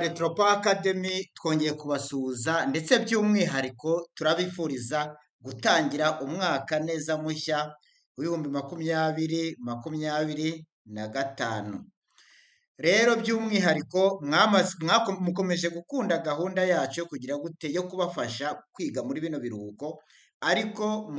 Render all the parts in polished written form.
Electropower Academy twongeye kubasuhuza, ndetse by'umwihariko turabifuriza gutangira umwaka neza mushya w'2025. Rero by'umwihariko mukomeje gukunda gahunda yacu yo kugira gute, yo kubafasha kwiga muri bino biruhuko, ariko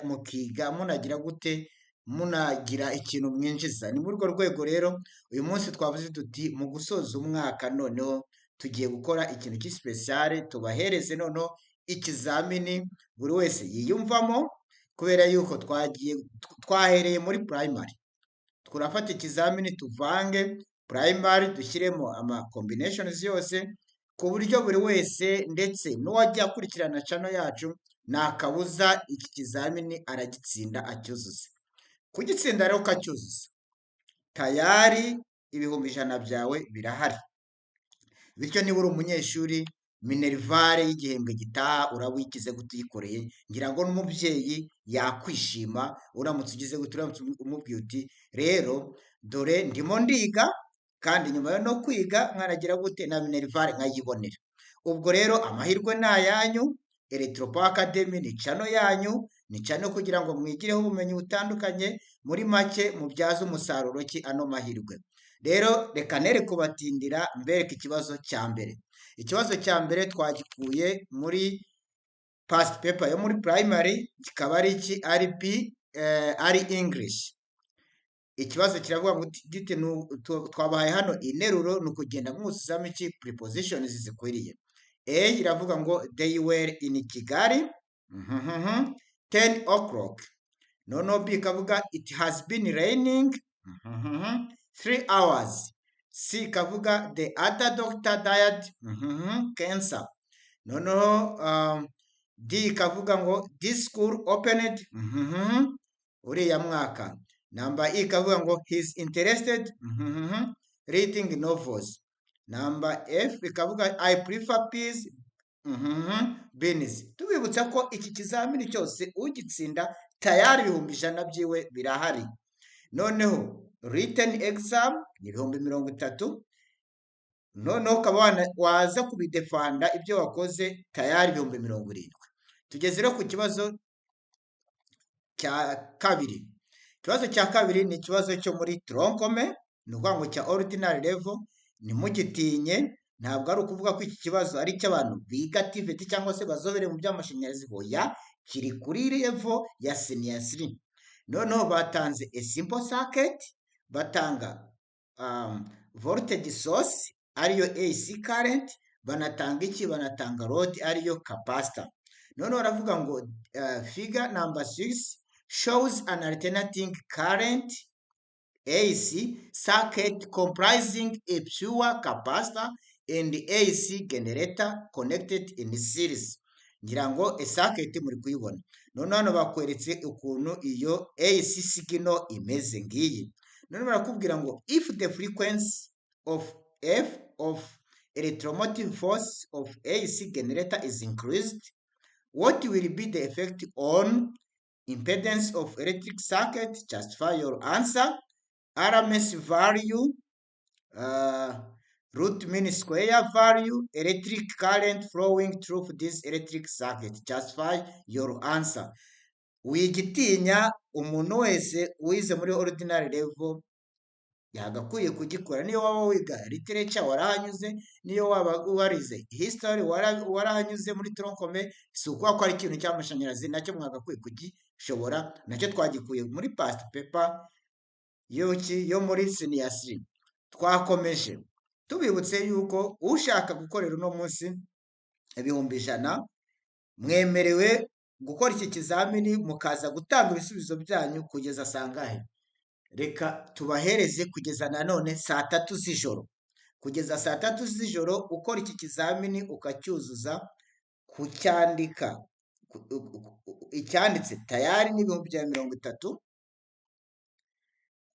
mukiga munagira gute, munagira ikintu mwinjiza. Ni muri urwo rwego rero uyu munsi twavuze tuti: mu gusoza umwaka noneho tugiye gukora ikintu cy'spécial, tubahereze noneho ikizamini buri wese yiyumvamo, kubera yuko twagiye twahereye muri primary. Turafata ikizamini tuvange primary, dushyiremo ama combinations yose, ku buryo buri wese, ndetse n'uwajya akurikirana channel yacu, nta kabuza iki kizamini aragitsinda acyuzuze. Kugitsinda rero ukacyuzuza, tayari 100,000 byawe birahari. Bityo niba uri umunyeshuri, minerval y'igihembwe gitaha uraba uyigize gute, uyikoreye. Ngira ngo n'umubyeyi yakwishima uramutse ugize gute, uramutse umubwiye uti: rero dore ndimo ndiga, kandi nyuma yo no kwiga nkanagira gute, na minerval nkayibonera. Ubwo rero amahirwe ni ayanyu. Electropower Academy ni channel yanyu, ni channel kugira ngo mwigireho ubumenyi butandukanye. Muri make, mubyaze umusaruro ki ano mahirwe. Rero reka nere kubatindira, mbereke ikibazo cya mbere. Ikibazo cya mbere twagikuye muri past paper yo muri primary, kikaba ari iki? Ari P, ari English. Ikibazo kiravuga ngo gite? Twabahaye hano interuro, ni ukugenda mwuzuzamo iki? Prepositions zikwiriye. A iravuga ngo: "They were in Kigali 10 o'clock." Noneho B ikavuga: "It has been raining 3 hours." C ikavuga: "The other doctor died cancer." Noneho D ikavuga ngo: "This school opened uriya mwaka." Number E ikavuga ngo: "He's interested reading novels." Number F ikavuga: "I prefer peas, beans." Tubibutsa ko iki kizamini cyose ugitsinda, tayari 100,000 byiwe birahari. Noneho written exam ni 30,000. Noneho ukaba waza kubidefanda ibyo wakoze, tayari 70,000. Tugeze rero ku kibazo cya kabiri. Ikibazo cya kabiri ni ikibazo cyo muri tronc commun, ni ukuvuga ngo cya ordinary level. Ntimugitinye, ntabwo ari ukuvuga ko iki kibazo ari icy'abantu biga TVET cyangwa se bazobereye mu by'amashanyarazi. Hoya, kiri kuri level ya senior 3. Noneho batanze a simple circuit, batanga voltage source ariyo AC current, banatanga iki? Banatanga load ariyo capacitor. Noneho baravuga ngo: "Figure number 6 shows an alternating current AC circuit comprising a pure capacitor and AC generator connected in series." Ngira ngo circuit muri kuyibona. Noneho hano bakweretse ukuntu iyo AC signal imeze, ngiyi. Noneho barakubwira ngo: "If the frequency of F of electromotive force of AC generator is increased, what will be the effect on impedance of electric circuit? Justify your answer. RMS value, root mean square value, electric current flowing through this electric circuit. Justify your answer." Wigitinya, umuntu wese wize muri ordinary level yagakwiye kugikora. Niyo waba wiga literature warahanyuze, niyo waba warize history warahanyuze muri tronc commun. Si ukuvuga ko ari ikintu cy'amashanyarazi, nacyo mwagakwiye kugishobora. Nacyo twagikuye muri past paper yo muri senior 3. Twakomeje, tubibutse yuko ushaka gukorera uno munsi 100,000, mwemerewe gukora iki kizamini, mukaza gutanga ibisubizo byanyu kugeza sangahe? Reka tubahereze kugeza nanone saa 3 z'ijoro. Kugeza saa 3 z'ijoro ukora iki kizamini ukacyuzuza, kucyandika, icyanditse tayari n'30,000,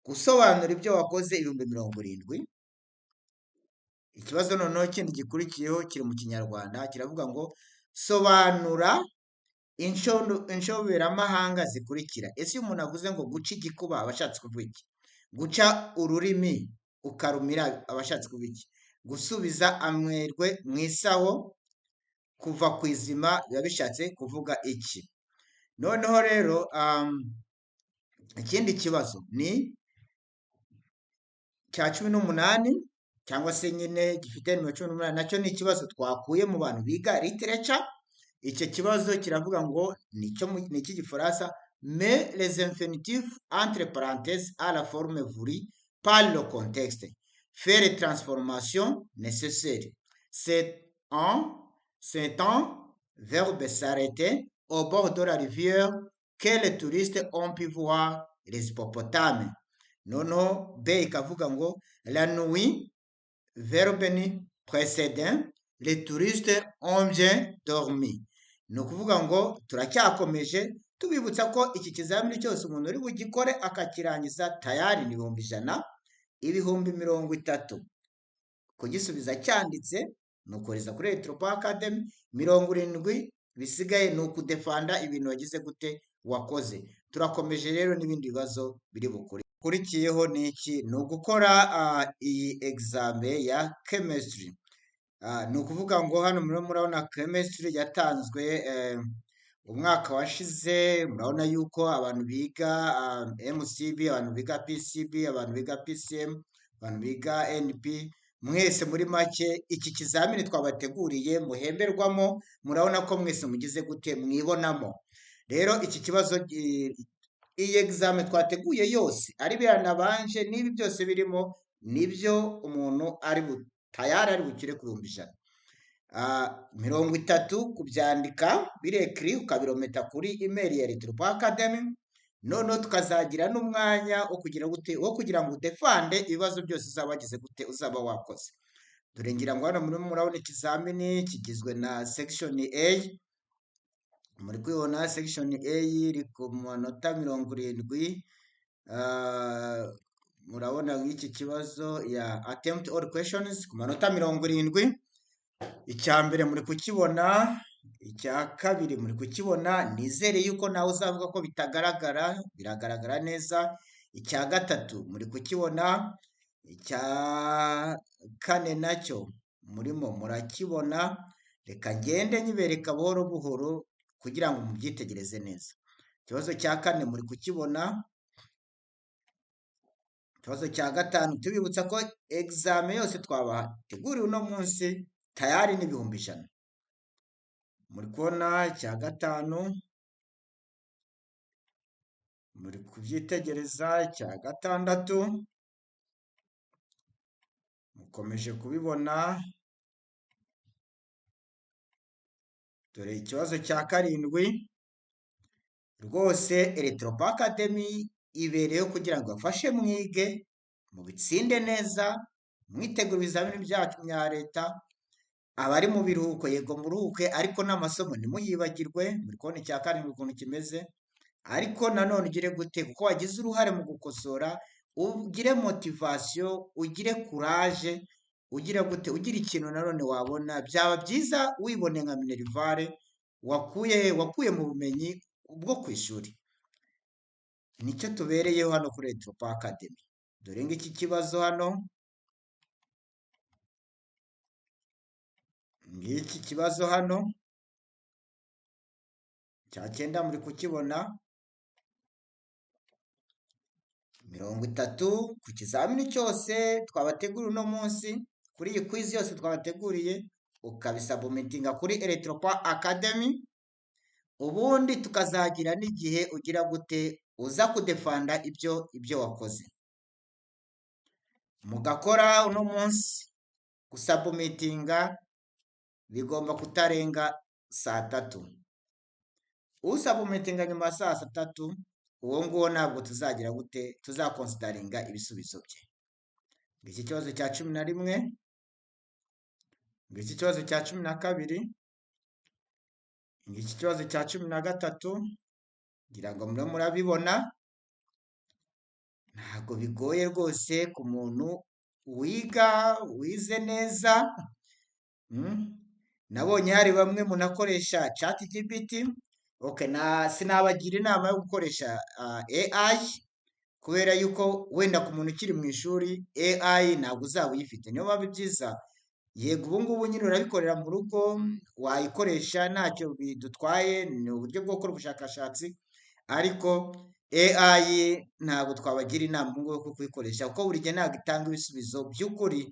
gusobanura ibyo wakoze 70,000. Ikibazo noneho kindi gikurikiyeho kiri mu Kinyarwanda, kiravuga ngo: sobanura inshoberamahanga zikurikira. Ese iyo umuntu avuze ngo guca igikuba, aba ashatse kuvuga iki? Guca ururimi ukarumira, aba ashatse kuvuga iki? Gusubiza amerwe mu isaho, kuva ku izima biba bishatse kuvuga iki? Noneho rero ikindi kibazo ni cya 18, cyangwa se nyine gifite nimero 18, nacyo ni ikibazo twakuye mu bantu biga literature. Icyo kibazo kiravuga ngo ni icy'igifaransa: mets les infinitifs entre parenthèses à la forme voulue par le contexte, fais les transformations nécessaires. C'est un verbe s'arrêter au bord de la rivière que les touristes ont pu voir les hippopotames. Noneho B ikavuga ngo la nuit, verbe ni précédent, les touristes ont bien dormi. Ni ukuvuga ngo turacyakomeje tubibutsa ko iki kizamini cyose umuntu uri bugikore akakirangiza tayari ni 100,000, 30,000 kugisubiza cyanditse ni ukohereza kuri Electropo Academy, 70 bisigaye ni ukudefanda ibintu wagize gute, wakoze. Turakomeje rero n'ibindi bibazo biri bukurikiyeho. Ni iki? Ni ugukora iyi examen ya chemistry. Ni ukuvuga ngo hano murimo murabona chemistry yatanzwe umwaka washize. Murabona yuko abantu biga MCB, abantu biga PCB, abantu biga PCM, abantu biga NP, mwese muri make iki kizamini twabateguriye muhemberwamo, murabona ko mwese mugize gute, mwibonamo. Rero iki kibazo, iyi examen twateguye yose, ari biriya nabanje n'ibi byose birimo, nibyo umuntu ari tayari ari bukire ku 100,000. 30 kubyandika birekiri, ukabirometa kuri email ya Electropo Academy. Noneho tukazagira n'umwanya wo kugira gute, wo kugira ngo udefande ibibazo byose uzaba wagize gute, uzaba wakoze. Dore ngira ngo hano murimo murabona ikizamini kigizwe na section A. Muri kubibona, section A iri ku manota 70. Murabona nk'iki kibazo ya attempt all questions ku manota 70. Icya mbere muri kukibona, icya kabiri muri kukibona, nizere yuko nawe uzavuga ko bitagaragara, biragaragara neza. Icya gatatu muri kukibona, icya kane nacyo murimo murakibona. Reka ngende nyibereka buhoro buhoro kugira ngo mubyitegereze neza. Ikibazo cya kane muri kukibona, ikibazo cya gatanu. Tubibutsa ko examen yose twabateguriye uno munsi tayari n'100,000. Muri kubona icya gatanu, muri kubyitegereza, icya gatandatu mukomeje kubibona. Dore ikibazo cya karindwi. Rwose Electropo Academy ibereyeho kugira ngo ibafashe mwige, mubitsinde neza, mwitegura ibizamini byacu bya leta. Abari mu biruhuko, yego muruhuke, ariko n'amasomo ntimuyibagirwe. Muri kubona icya karindwi ukuntu kimeze, ariko nanone ugire gute, kuko wagize uruhare mu gukosora, ugire motivation, ugire courage, ugira gute, ugira ikintu nanone wabona. Byaba byiza wibone nka minerval wakuye, wakuye mu bumenyi bwo ku ishuri. Nicyo tubereyeho hano kuri Electropo Academy. Dore ngiki kibazo hano, ngiki kibazo hano cya cyenda muri kukibona, 30 ku kizamini cyose twabateguriye uno munsi, kuri iyi quiz yose twabateguriye, ukabisabumitinga kuri Electropo Academy, ubundi tukazagira n'igihe ugira gute, uza kudefanda ibyo wakoze. Mugakora uno munsi, gusabumitinga bigomba kutarenga saa tatu. Usabumitinga nyuma ya saa tatu, uwo nguwo ntabwo tuzagira gute, tuzakonsidaringa ibisubizo bye. Ngiki ikibazo cya 11, ngiki ikibazo cya 12, ngiki ikibazo cya 13. Ngira ngo murimo murabibona, ntabwo bigoye rwose ku muntu wiga, wize neza. Nabonye hari bamwe munakoresha ChatGPT. Okay, na sinabagira inama yo gukoresha AI, kubera yuko wenda ku muntu ukiri mu ishuri AI ntabwo uzaba uyifite. Niyo mpamvu ibyiza Yego, ubu ngubu nyine urabikorera mu rugo, wayikoresha ntacyo bidutwaye, ni uburyo bwo gukora ubushakashatsi, ariko AI ntabwo twabagira inama ubu ngubu yo kuyikoresha, kuko buri gihe ntabwo itanga ibisubizo by'ukuri.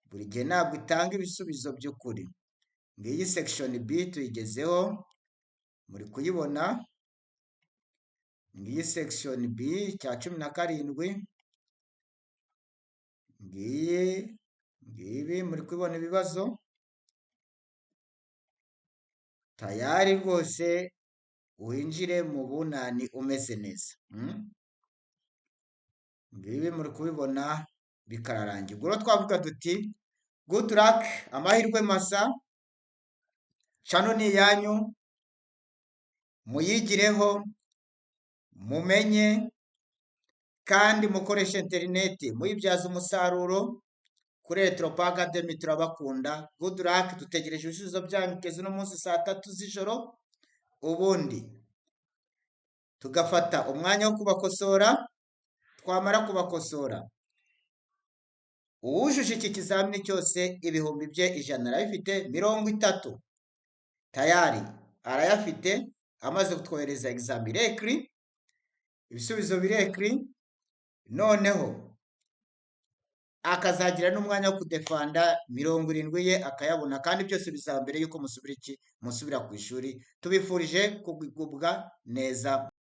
Buri gihe ntabwo itanga ibisubizo by'ukuri. Ngiyi section B tuyigezeho, muri kuyibona. Ngiyi section B cya 17, ngiyi, ngibi muri kubibona ibibazo tayari rwose, winjire mu bunani umeze neza. Ngibi muri kubibona bikararangira. Ubwo rero twavuga duti good luck, amahirwe masa, channel ni iyanyu, muyigireho, mumenye kandi mukoreshe interineti muyibyaza umusaruro. Kuri Electropa Academy turabakunda. Good luck, dutegereje ibisubizo byanyu kugeza uno munsi saa 3 z'ijoro, ubundi tugafata umwanya wo kubakosora. Twamara kubakosora, uwujuje iki kizamini cyose ibihumbi bye 100 arabifite, 30 tayari arayafite, amaze kutwohereza examen écrit, ibisubizo birekiri, noneho akazagira n'umwanya wo kudefanda 70 ye akayabona, kandi byose bizaba mbere y'uko musubira iki musubira ku ishuri. Tubifurije kugubwa neza.